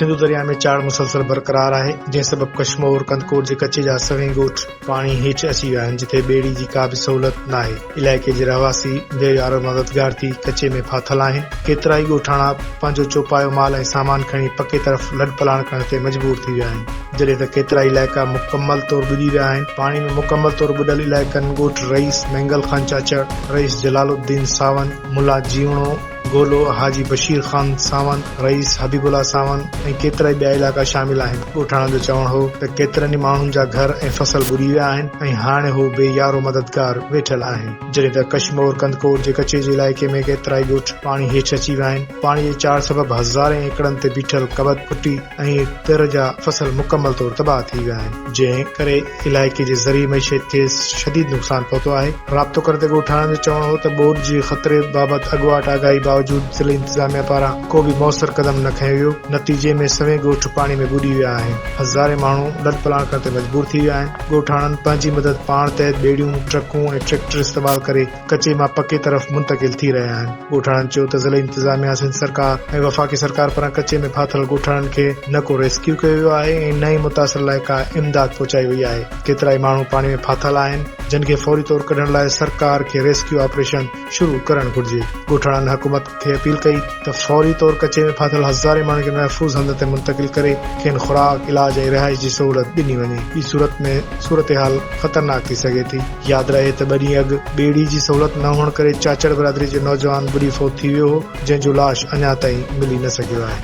سنڌو درياء ۾ چاڙهه مسلسل برقرار آهي، جنهن سبب ڪشمور، ڪنڌڪوٽ جي ڪچي جا سوين ڳوٺ پاڻي هيٺ اچي ويا آهن، جتي ٻيڙي جي ڪا به سهولت ناهي. علائقي جي رهواسي بي يارو مددگار ٿي ڪچي ۾ ڦاٿل آهن. ڪيترائي ڳوٺاڻا پنهنجو چوپايو مال ۽ سامان کڻي پڪي طرف لڏپلاڻ ڪرڻ تي مجبور ٿي ويا آهن، جڏهن ته ڪيترائي علائقا مڪمل طور ٻڏي ويا آهن. پاڻي ۾ مڪمل طور ٻڏل علائقن ڳوٺ رئيس مينگل خان چاچڙ، رئيس جلال الدين ساوند، ملا جيوڻو، گولو، حاجي بشير خان ساوند، رئيس حبيب الله ساوند ۽ ڪيترائي ٻيا علائقا شامل آهن. ڳوٺاڻن جو چوڻ هو ته ڪيترن ئي ماڻهن جا گهر ۽ فصل ٻڏي ويا آهن ۽ هاڻي هو بي يارو مددگار ويٺل آهن. جڏهن ته ڪشمور ڪنڌڪوٽ جي ڪچي جي علائقي ۾ ڪيترائي ڳوٺ پاڻي هيٺ اچي ويا آهن. پاڻي جي چاڙهه سبب هزارين ايڪڙن تي بيٺل ڪٻد، ڦٽي ۽ تر جا فصل مڪمل طور تباهه ٿي ويا آهن. جنهن ڪري علائقي جي زرعي معيشت کي شديد نقصان پهتو آهي. رابطو ڪرڻ تي ڳوٺاڻن جو چوڻ هو ته ٻوڏ جي خطري بابت اڳواٽ آگاهي باوجود ضلعي انتظاميا پاران ڪو به موثر قدم نه کنيو ويو، نتيجي ۾ سوين ڳوٺ پاڻي ۾ ٻڏي ويا آهن، هزارين ماڻهو لڏپلاڻ ڪرڻ تي مجبور ٿي ويا آهن، ڳوٺاڻن پنهنجي مدد پاڻ تحت ٻيڙيون، ٽرڪون ۽ ٽريڪٽر استعمال ڪري ڪچي مان پڪي طرف منتقل ٿي رهيا آهن. ڳوٺاڻن چيو ته ضلعي انتظاميا، سنڌ سرڪار ۽ وفاقي سرڪار پاران ڪچي ۾ ڦاٿل ڳوٺاڻن کي نه ڪو ريسڪيو ڪيو ويو آهي ۽ نه ئي متاثر لاء ڪا امداد پهچائي وئي آهي. ڪيترائي ماڻهو پاڻي ۾ ڦاٿل آهن، جن کي فوري طور ڪڍڻ لاء سرڪار کي ريسڪيو آپريشن شروع ڪرڻ گهرجي. ڳوٺاڻن حڪومت کي اپيل ڪئي ته فوري طور ڪچي ۾ ڦاٿل هزارين ماڻهن کي محفوظ هنڌ تي منتقل ڪري کين خوراڪ، علاج ۽ رهائش جي سهولت ڏني وڃي، ٻي صورت ۾ صورتحال خطرناڪ ٿي سگهي ٿي. ياد رهي ته ٻه ڏينهن اڳ ٻيڙي جي سهولت نه هئڻ ڪري چاچڙ برادري جو نوجوان ٻڏي فوت ٿي ويو هو، جنهن جو لاش اڃا تائين ملي نه سگهيو آهي.